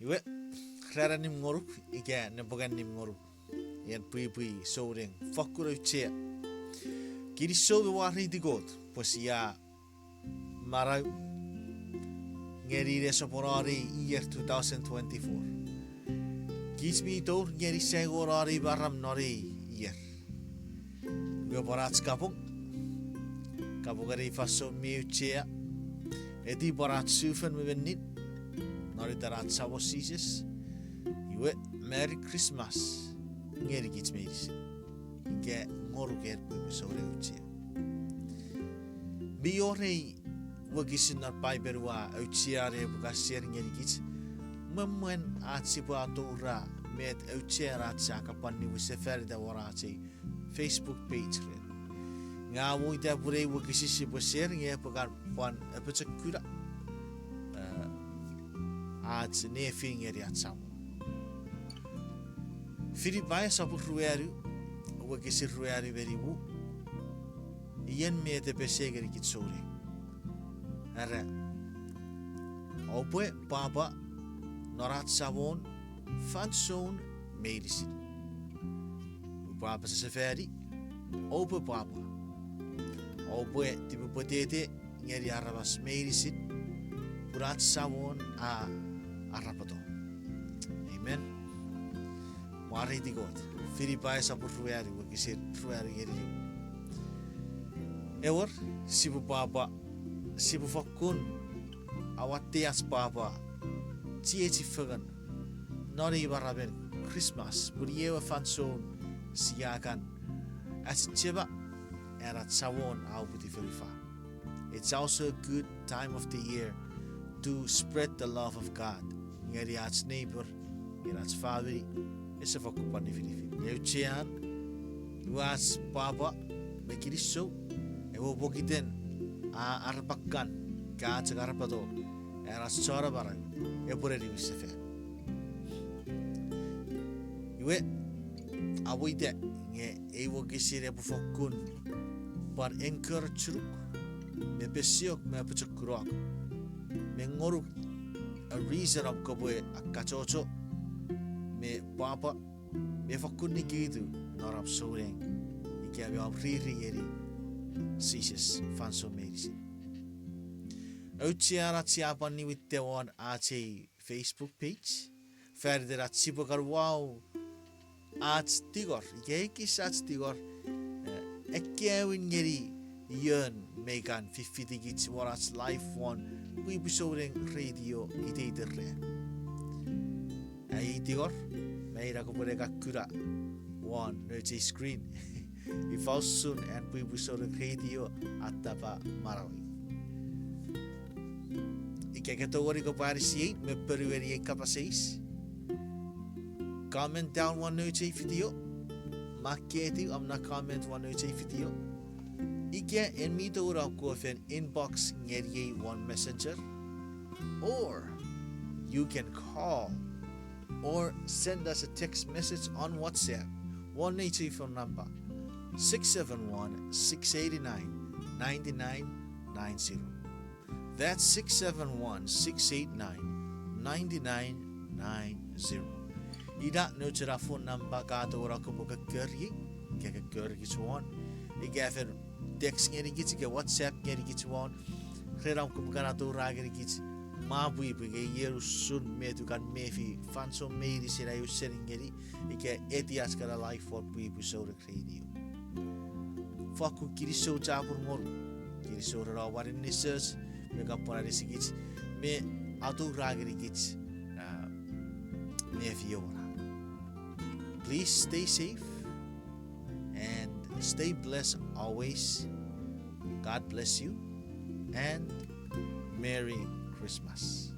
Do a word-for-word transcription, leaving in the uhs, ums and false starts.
Iwe, ran annim ngonuk ika nepokan annim ngonuk, en pwipwi souneng fokkun auchea. Kinisou me mwareiti Kot pwe sia manau ngeni nesoponon ei ier two thousand twenty-four. Kich mi tour ngeni saingonon ei maram non ei ier. Iwe pwan ach kapong, kapong ngeni fansoun mi auchea, eti pwan ach sufon me mennin non iten ach Samon Jises. Iwe, Merry Christmas ngeni kich meinisin, ika ngonuk en pwipwi souneng auchea. Mi wor ei wokisin non Paipen ua auchea ne epwe kan share ngenikich, me mwen ach sipwe atoura met auchean ach sia kan pwan niwinsefanita won ach ei Facebook page ren. Nge amo ita pun ei wokisin sipwe share nge epwe kan pwan apochokuna, eh, ach nefin ngeni ach Samon. Filipai sopun ruanu, wokisin ruanu me nimu, iei met epwe pesei ngenikich souneng. Era, oupwe pwapwa non ach Samon fansoun meinisin. Upwe pwan apasa sefani, oupwe pwapwa. Oupwe tipepwetete ngeni aramas meinisin, pun ach Samon a arapoto. Amen. Mwareiti Kot. Filipai sopun ruanu, wokisin ruanu ngeni nimu. Ewer, sipwe pwapwa, sipwe fokkun awattei ach pwapwa chiechi fengen non ei maramen Christmas, pun iei ewe fansoun sia kan achechema an ach Samon a uputiw fonufan. It's also a good time of the year to spread the love of God ngeni ach neighbor, ngeni ach famini, ese fokkun pwan nifinifin. Nge auchean, iwe ach pwapwa me kinisou, ewe pokiten a arapakan, ka chok arapato, an ach Chon Amanau epwe niwinsefan. Iwe, amo ita nge ei wokisin epwe fokkun pwan encourage-nuk me peseok me apochokunok me ngonuk a reason om kopwe akkachocho me pwapwa me fokkun nikitu non om souneng ika me om riri ngeni Jises fansoun meinisin. Auchean ach sia pwan niwinta won ach ei Facebook page, faniten ach sipwe kan wau ach tingor, ika ekis ach tingor, eh, ekkewin ngeni ion mei kan fiffitikich won ach live won Pwipwi Souneng Radio iteiten ran. Ai tingor, me ina kopwe ne kan kuna won nouch ei screen ifa usun an Pwipwi Souneng Radio a tapa manauei. Ika ke tongeni kopwe anisiei me ponueni ei kapas eis, comment down won nouch ei video. Makketiw om na comment won nouch ei video. Ika en mi tongeni kopwe fen inbox ngeniei won Messenger, or you can call or send us a text message on WhatsApp won nouch ei phone number, six seven one, six eight nine, nine nine nine zero. That's six seven one, six eight nine, nine nine nine zero. Ina nouch ena phone number ka tongeni kopwe kokkoriei, ika kokkorikich won, ika fen text ngenikich ika WhatsApp ngenikich won, ren om kopwe kan atoura ngenikich mwa pwipwi nge ien usun met ua kan mefi fansoun meinisin ai ausening ngeni, ika eti ach kana live won Pwipwi Souneng Radio. Fokkun kinisou chapur ngonuk. Kinisou ren om aninnisoch me kan pwan anisikich me atoura ngenikich, ah, mefi ewe na. Please stay safe and stay blessed always. God bless you and Merry Christmas.